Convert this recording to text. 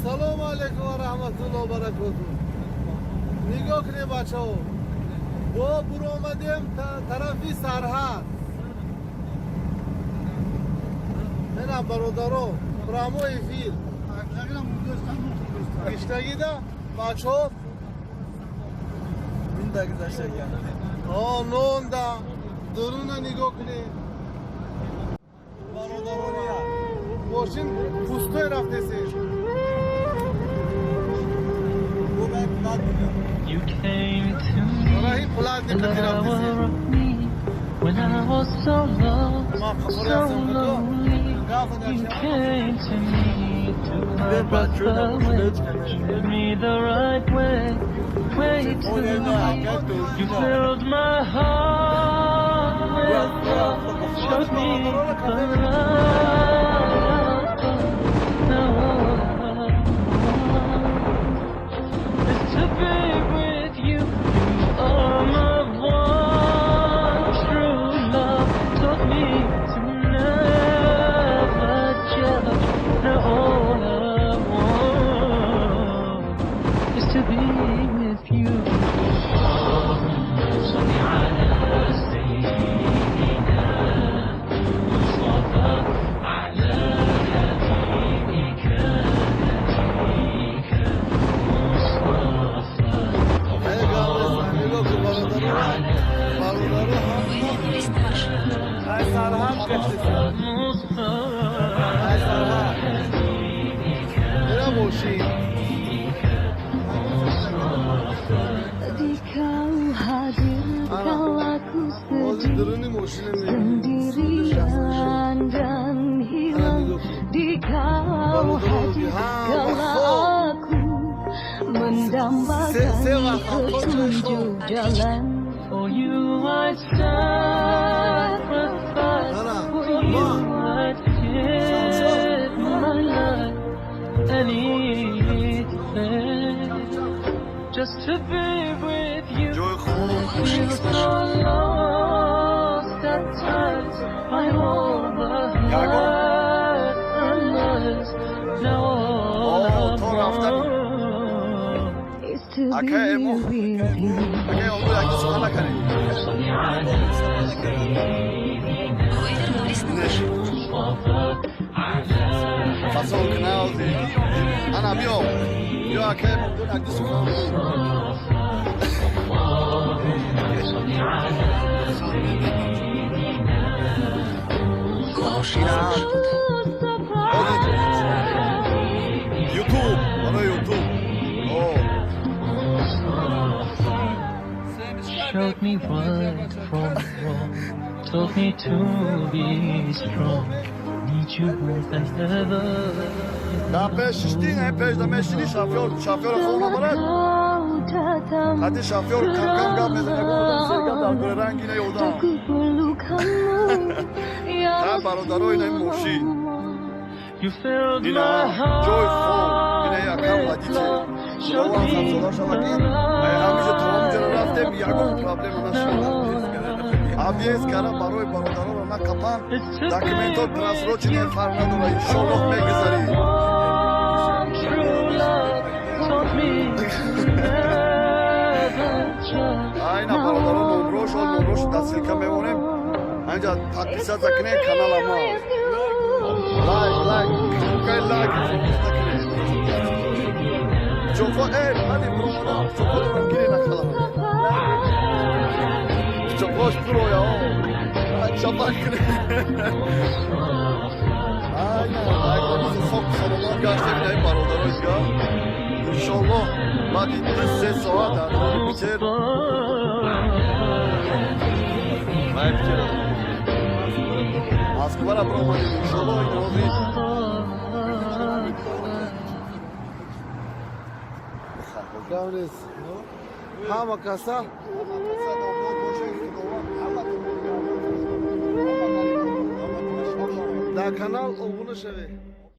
Ассалому алайкум ва раҳматуллоҳ баракоту. Нигоҳ кунед, бачаҳо, бо буромадем тарафи сарҳад. Ина, бародаро, прямой эфир гиштагида, бачаҳо. О, нонда дуруна нигоҳ кунед, бародарони. Мошин пустой рафтесед. You came to me Раҳи платный in the қати рафтесед. hour of need when I was so lost, so lonely. You came to me, took my breath away, showed me the right way, way to me. You filled my heart with love, showed me the light. Now all I want is to be with you. You are my one true love. Taught me to never judge. Now all I want is to be with you. صل على سيدنا مصطفى على حبيبك نبيك مصطفى. Нигоҳ кун, бародаро, бародаро, ай сарҳад гаштесед. مصطفى. Ай сарҳад ина мошин. Di kau hadir kala ku Ҳозир sedih дуруни мошина мебинед. sendirian dan hilang. Di kau hadir kala aku mendambakan petunjuk jalan. For you I'd sacrifice. For you I'd give my life. Anything just to be with you. ҷои хоб. Feel so lost at times. I Ягон. overheard lies. Now all О, I то рафтани. want Is to Акай be эмо. with you. Акай омрӯ яки сухан накардем. صل على سيدنا Вы вернулись на маршрут. مصطفى على Фасон кнаози. Ана, биё, биё, акай омрӯ яки сухан. اللهم صل على سيدنا Мошина Ютуб, барои Ютуб. О. Showed me right from wrong, taught me to be strong. Need you more than ever. Да пеш шишти, не пеш да мешини, шофёр, шофёра хоб набарад. Kau datang Ҳатти шофёр кам-кам гап мезанад, ягон одам сер гап дар кори ранги не одам. Aku perlu kamu ya. Та бародаро, ина ин мошин. You filled Ина my ҷои хоб, ина heart якам with водитель. love, showed Худованд me садсола шава, ки ҳамиҷо то ҳамиҷоро рафтем, ягон проблема нашуд. Объезд кара барои бародароро накапан, документот просроченный фарқ надора, иншоллоҳ мегузарӣ. One true love, taught me to never judge. Айна, бародаро, номрош, ол номрош дар ссылка мемонем. Ҳаминҷа подписаться кунед канала мо. Лайк, лайк, кнопкаи лайк фокус накунед. Чофо, э, ҳали биромадам, чофо дорам, гире накалам. Чофош пуроя, о. Чапак кунед. Айна, айна, сок саломат гаштем инаи бародарои дига. Иншоллоҳ баъди 2-3 соат дар Питер, вай Питер, Москвара биромадем, иншоллоҳ ин ҳозир. Гап нест, ҳама каса. Дар канал обуна шавед.